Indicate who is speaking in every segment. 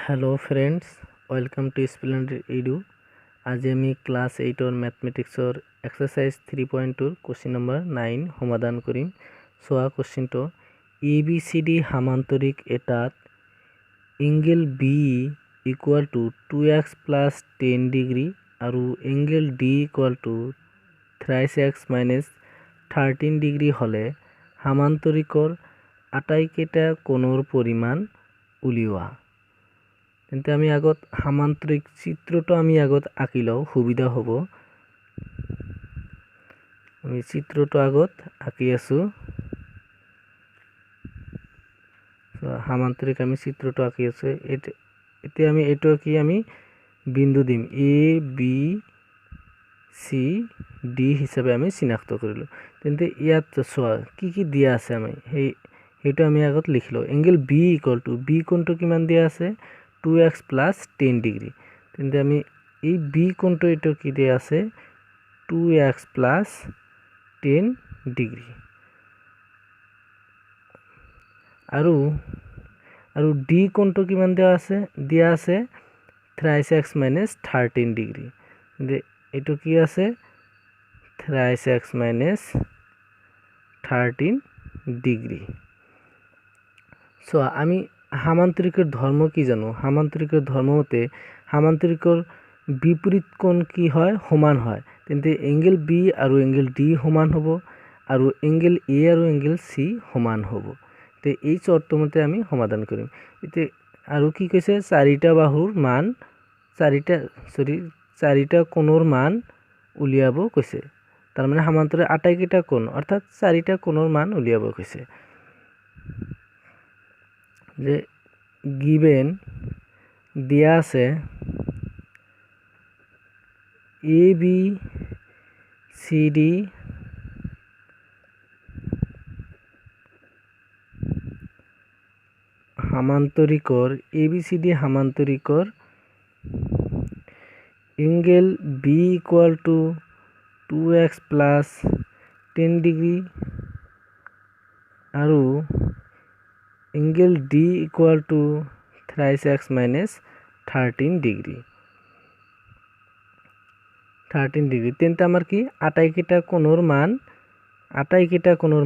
Speaker 1: Hello friends, welcome to Splendid Edu. আজি আমি class এইটৰ মেথমেটিক্সৰ এক্সাৰচাইজ 3.2ৰ কুৱেশ্যন নম্বৰ 9 সমাধান কৰিম। চোৱা কুৱেশ্যনটো, এ বি চি ডি সামান্তৰিক এটাত angle B equal to 2 x plus 10 degree আৰু angle D equal to thrice x minus 13 degree হ'লে সামান্তৰিকৰ আটাইকেইটা কোণৰ পৰিমাণ উলিওৱা। তেন্তে আমি আগত সামান্তৰিক চিত্ৰটো আমি আগত আঁকি লওঁ, সুবিধা হ'ব। আমি চিত্ৰটো আগত আঁকি আছোঁ। সামান্তৰিক আমি চিত্ৰটো আঁকি আছোঁ। এতিয়া আমি এইটো কি আমি বিন্দু দিম, এ বি চি ডি হিচাপে আমি চিনাক্ত কৰিলোঁ। তেন্তে ইয়াত চোৱা কি কি দিয়া আছে, আমি সেইটো আমি আগত লিখি লওঁ। Angle B equal to, B কোণটো কিমান দিয়া আছে? 2 x plus 10 degree. তেন্তে আমি এই বি কোণটো এইটো কি দিয়া আছে? 2 x plus 10 degree. আৰু ডি কোণটো কিমান দিয়া আছে? দিয়া আছে thrice x minus 13 degree. তেন্তে এইটো কি আছে? Thrice x minus 13 degree. চোৱা, আমি সামান্তৰিকৰ ধৰ্ম কি জানো? সামান্তৰিকৰ ধৰ্ম মতে সামান্তৰিকৰ বিপৰীত কোণ কি হয়? সমান হয়। তেন্তে এংগেল বি আৰু এংগেল ডি সমান হ'ব আৰু এংগেল এ আৰু এংগেল চি সমান হ'ব। তে এই চৰ্ত মতে আমি সমাধান কৰিম। এতিয়া আৰু কি কৈছে? চাৰিটা বাহুৰ মান, চাৰিটা, চৰি, চাৰিটা কোণৰ মান উলিয়াব কৈছে। তাৰমানে সামান্তৰিক আটাইকেইটা কোণ, অৰ্থাৎ চাৰিটা কোণৰ মান উলিয়াব কৈছে। যে গিভেন দিয়া আছে এ বি চি ডি সামান্তৰিকৰ, এ বি চি ডি সামান্তৰিকৰ angle B equal to 2 x plus 10 degree আৰু angle D equal to thrice x minus 13 degree, 13 degree. তেন্তে আমাৰ কি আটাইকেইটা কোণৰ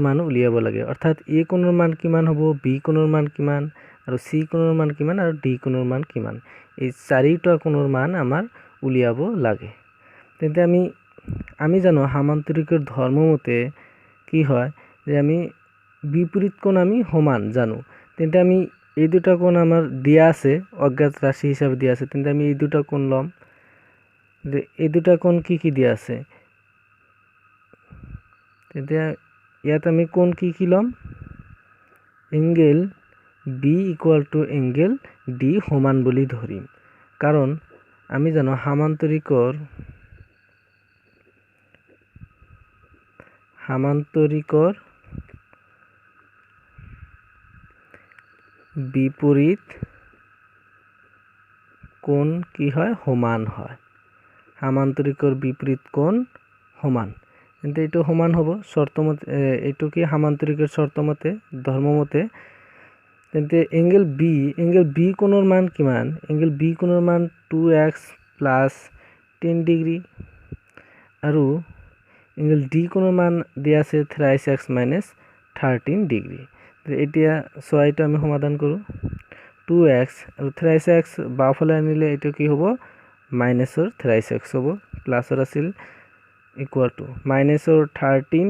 Speaker 1: মান উলিয়াব লাগে। অৰ্থাৎ এ কোণৰ মান কিমান হ'ব, বি কোণৰ মান কিমান আৰু চি কোণৰ মান কিমান আৰু ডি কোণৰ মান কিমান, এই চাৰিটা কোণৰ মান আমাৰ উলিয়াব লাগে। তেন্তে আমি জানো সামান্তৰিকৰ ধৰ্মমতে কি হয় যে আমি বিপৰীত কোণ আমি সমান জানো। তেন্তে আমি এই দুটা কোণ আমাৰ দিয়া আছে, অজ্ঞাত ৰাশি হিচাপে দিয়া আছে। তেন্তে আমি এই দুটা কোণ ল'ম। এই দুটা কোণ কি কি দিয়া আছে? তেতিয়া ইয়াত আমি কোণ কি কি ল'ম? Angle B equal to angle D সমান বুলি ধৰিম, কাৰণ আমি জানো সামান্তৰিকৰ বিপৰীত কোণ কি হয়? সমান হয়। সামান্তৰিকৰ বিপৰীত কোণ সমান, তেন্তে এইটো সমান হ'ব চৰ্তমতে। এইটো কি সামান্তৰিকৰ চৰ্তমতে, ধৰ্মমতে। তেন্তে এংগেল বি কোণৰ মান কিমান? এংগেল বি কোণৰ মান 2 x plus 10 degree আৰু এংগেল ডি কোণৰ মান দিয়া আছে thrice x minus 13 degree. এতিয়া চোৱা, এইটো আমি সমাধান কৰোঁ। টু এক্স আৰু থ্ৰাইছ এক্স বাওঁফালে আনিলে এইটো কি হ'ব? মাইনাছৰ থ্ৰাইছ এক্স হ'ব, প্লাছৰ আছিল। ইকুৱেল টু মাইনাছৰ 13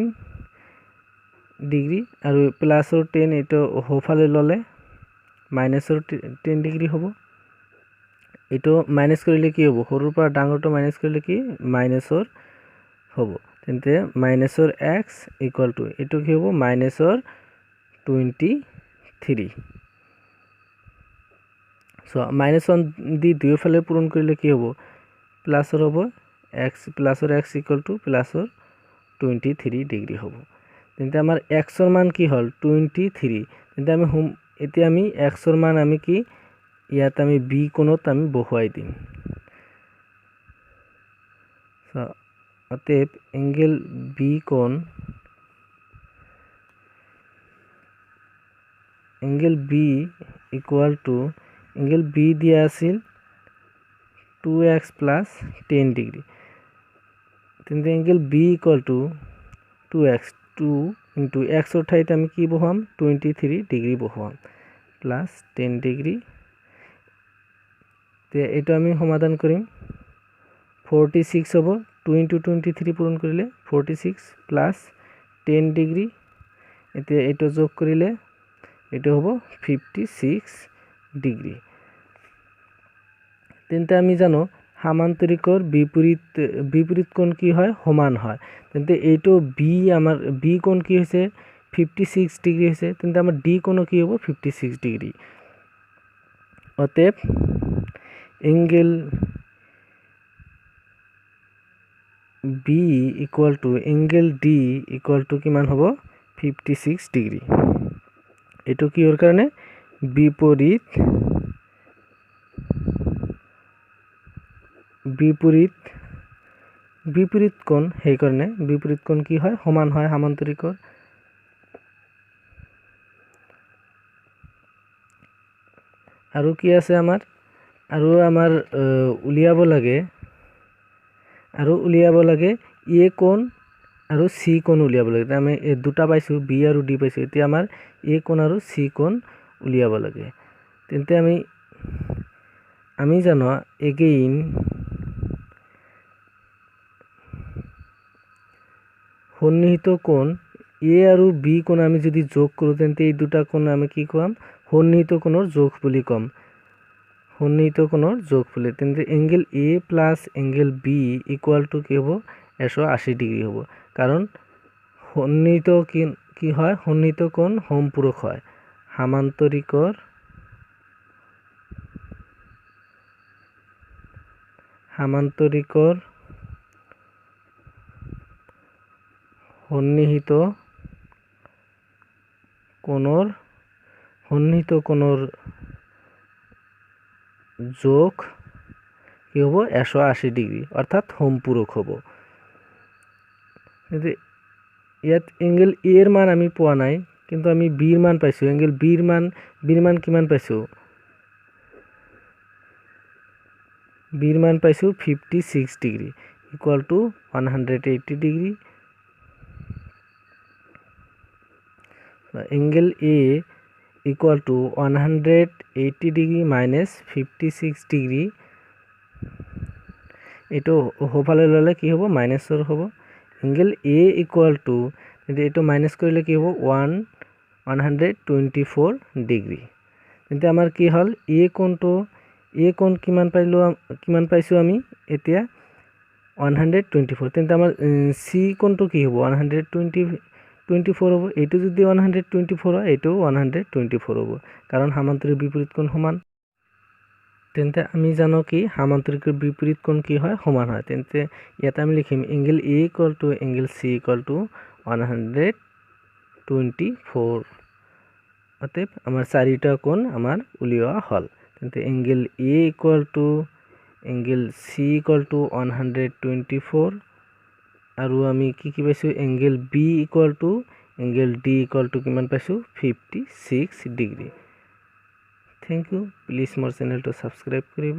Speaker 1: ডিগ্ৰী আৰু প্লাছৰ 10, এইটো সোঁফালে ল'লে মাইনাছৰ 10 ডিগ্ৰী হ'ব। এইটো মাইনাছ কৰিলে কি হ'ব? সৰুৰ পৰা ডাঙৰটো মাইনাছ কৰিলে কি মাইনাছৰ হ'ব। তেন্তে মাইনাছৰ এক্স ইকুৱেল টু এইটো কি হ'ব? মাইনাছৰ 23। চ' মাইনাছ ওৱান দি দুয়োফালে পূৰণ কৰিলে কি হ'ব? প্লাছৰ হ'ব এক্স, প্লাছৰ এক্স ইকুৱেল টু প্লাছৰ 23 ডিগ্ৰী হ'ব। তেন্তে আমাৰ এক্সৰ মান কি হ'ল? 23। তেন্তে আমি হোম এতিয়া আমি এক্সৰ মান আমি কি ইয়াত আমি বি কোণত আমি বহুৱাই দিম। অতএব এঙ্গেল বি কোণ, angle B equal to angle B দিয়া আছিল 2x plus 10 degree. তেন্তে angle B equal to 2x, 2 into এক্সৰ ঠাইত আমি কি বহাম, 23 ডিগ্ৰী বহাম, প্লাছ 10 ডিগ্ৰী। এতিয়া এইটো আমি সমাধান কৰিম, 46 হ'ব, 2 ইনটু 23 পূৰণ কৰিলে 46 প্লাছ 10 ডিগ্ৰী। এতিয়া এইটো যোগ কৰিলে এইটো হ'ব 56 ডিগ্ৰী। তেন্তে আমি জানো সামান্তৰিকৰ বিপৰীত কোণ কি হয়, সমান হয়। তেন্তে এইটো বি, আমাৰ বি কোণ কি হৈছে, 56 ডিগ্ৰী হৈছে, তেন্তে আমাৰ ডি কোণো কি হ'ব, 56 ডিগ্ৰী। অতএব angle B equal to angle D equal to কিমান হ'ব, 56 ডিগ্ৰী। এইটো কিহৰ কাৰণে, বিপৰীত বিপৰীত বিপৰীত কোণ, সেইকাৰণে বিপৰীত কোণ কি হয়, সমান হয় সামান্তৰিকৰ। আৰু কি আছে আমাৰ, আৰু আমাৰ উলিয়াব লাগে, আৰু উলিয়াব লাগে এ কোণ আৰু চি কোণ উলিয়াব লাগে। আমি এই দুটা পাইছোঁ, বি আৰু ডি পাইছোঁ, এতিয়া আমাৰ এ কোণ আৰু চি কোণ উলিয়াব লাগে। তেন্তে আমি জানো এগেইন সন্নিহিত কোণ এ আৰু বি কোণ আমি যদি যোগ কৰোঁ, তেন্তে এই দুটা কোণ আমি কি ক'ম, সন্নিহিত কোণৰ যোগ বুলি ক'ম, সন্নিহিত কোণৰ যোগ বুলি। তেন্তে angle A plus angle B equal to কি হ'ব, 180 ডিগ্ৰী হ'ব, কাৰণ সন্নিহিত কি হয়, সন্নিহিত কোণ সম্পূৰক হয়। সামান্তৰিকৰ সন্নিহিত কোণৰ যোগ কি হ'ব, 180 ডিগ্ৰী, অৰ্থাৎ সম্পূৰক হ'ব। ইয়াত এংগেল এৰ মান আমি পোৱা নাই, কিন্তু আমি বিৰ মান পাইছোঁ। এংগেল বিৰ মান কিমান পাইছোঁ, বিৰ মান পাইছোঁ 56 degree equal to 180 degree. Angle A equal to 180 degree minus 56 degree, এইটো সোঁফালে ল'লে কি হ'ব, মাইনাছৰ হ'ব। এংগেল এ ইকুৱেল টু, এইটো মাইনাছ কৰিলে কি হ'ব, 124 ডিগ্ৰী। তেন্তে আমাৰ কি হ'ল, এ কোণটো, এ কোণ কিমান পাইলোঁ, কিমান পাইছোঁ আমি এতিয়া 124। তেন্তে আমাৰ চি কোণটো কি হ'ব, 124 হ'ব। এইটো যদি 124 হয়, এইটো 124 হ'ব, কাৰণ সামান্তৰিক বিপৰীত কোণ সমান। তেন্তে আমি জানো কি সামান্তৰিকৰ বিপৰীত কোণ কি হয়, সমান হয়। তেন্তে ইয়াত আমি লিখিম angle A equal to angle C equal to 124। অতএব আমাৰ চাৰিটা কোণ আমাৰ উলিওৱা হ'ল। তেন্তে angle A equal to angle C equal to 124, আৰু আমি কি কি পাইছোঁ, angle B equal to angle D equal to কিমান পাইছোঁ, 56 ডিগ্ৰী। Thank you. Please মোৰ চেনেলটো ছাবস্ক্ৰাইব কৰিব।